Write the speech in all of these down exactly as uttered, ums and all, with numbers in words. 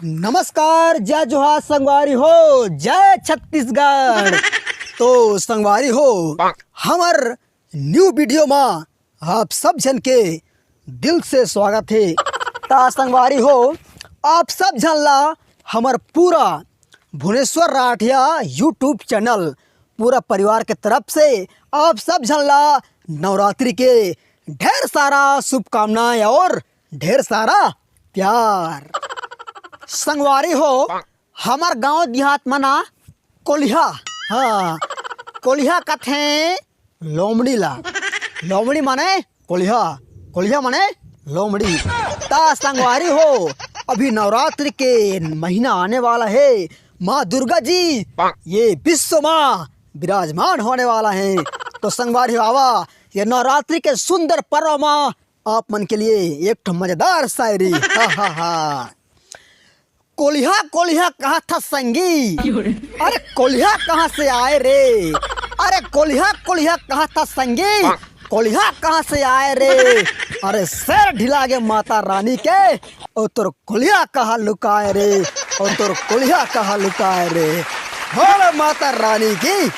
नमस्कार, जय जोहार संगवारी हो, जय छत्तीसगढ़। तो संगवारी हो, हमर न्यू वीडियो मा आप सब झन के दिल से स्वागत हे। ता संगवारी हो, आप सब झन ला हमर पूरा भुवनेश्वर राठिया YouTube चैनल पूरा परिवार के तरफ से आप सब झन ला नवरात्रि के ढेर सारा शुभकामनाएं और ढेर सारा प्यार। संगवारी हो, हमर गांव देहात म ना कोलिहा, हाँ, कोलिहा कथे लोमड़ी ला। लोमड़ी माने कोलिहा, कोलिहा माने लोमड़ी। ता संगवारी हो, अभी नवरात्रि के महीना आने वाला है। माँ दुर्गा जी ये विश्व माँ विराजमान होने वाला है। तो संगवारी हो, आवा ये नवरात्रि के सुंदर पर्व माँ आप मन के लिए एक ठो मजेदार शायरी। हा, हा, हा। कोलिहा, कोलिहा कहा था संगी, अरे कोलिहा कहाँ से आए रे? अरे कोलिहा, कोलिहा कहा था संगी, कोलिहा कहाँ से आए रे? अरे शेर ढिला गे माता रानी के, ओ तोर कोलिहा कहाँ लुकाए रे? ओ तोर कोलिहा कहाँ लुकाए रे? बोलो माता रानी की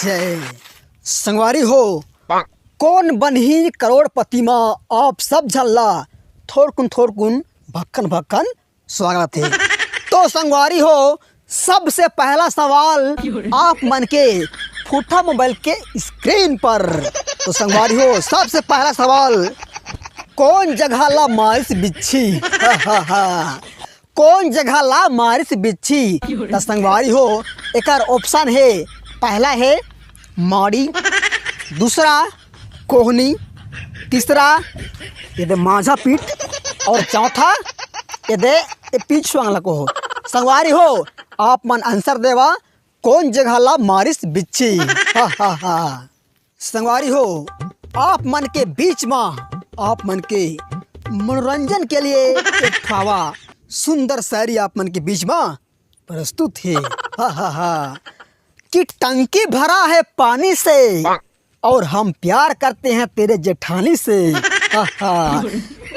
जय। संगवारी हो, कोन बनही करोड़पति मा आप सब झन ला थोरकुन थोरकुन भक्कन भक्कन स्वागत है। तो संगवारी हो, सबसे पहला सवाल आप मन के फूटा मोबाइल के स्क्रीन पर। तो संगवारी हो, सबसे पहला सवाल, कोन जगह ला मारिस बिच्छी? कोन जगह ला मारिस बिच्छी? तो संगवारी हो, एकर ऑप्शन है, पहला है माड़ी, दूसरा कोहनी, तीसरा ये दे माझा पीठ और चौथा ये दे ये पीठ स्वांग ला कोहो। संगवारी हो, आप मन आंसर देवा, कोन जगह ला मारिस बिच्छी? हा, हा, हा। संगवारी हो, आप मन के बीच मा आप मन के मनोरंजन के लिए एक ठावा सुंदर शायरी आप मन के बीच मा प्रस्तुत है। हा, हा, हा। कि टंकी भरा है पानी से और हम प्यार करते हैं तेरे जेठानी से। हा, हा।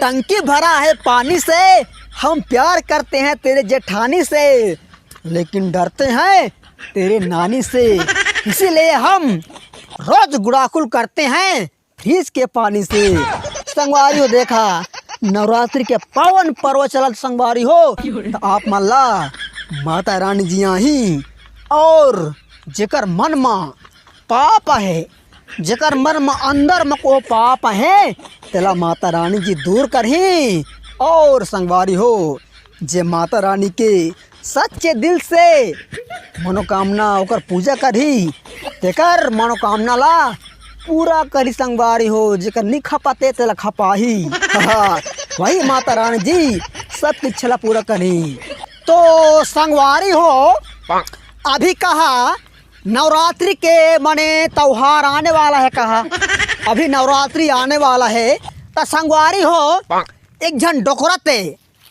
टंकी भरा है पानी से, हम प्यार करते हैं तेरे जेठानी से, लेकिन डरते हैं तेरे नानी से, इसीलिए हम रोज गुड़ाखुल करते हैं फ्रिज के पानी से। संगवारी हो, देखा, नवरात्रि के पावन पर्व चलत संगवारी हो, तो आप मन ला माता रानी जी आही और जेकर मन मा पाप है, जेकर मन म अंदर म को पाप है, तेला माता रानी जी दूर करही। और संगवारी हो, जे माता रानी के सच्चे दिल से मनोकामना ओकर पूजा करही, तेकर मनोकामना ला पूरा करही संगवारी हो। जेकर नी खपाते तेला खपाही। वही माता रानी जी सबके इच्छा ला पूरा करही। तो संगवारी हो, अभी कहा नवरात्रि के मने त्योहार आने वाला है, कहा अभी नवरात्रि आने वाला है, त संगवारी हो, एक झन डोकरा ते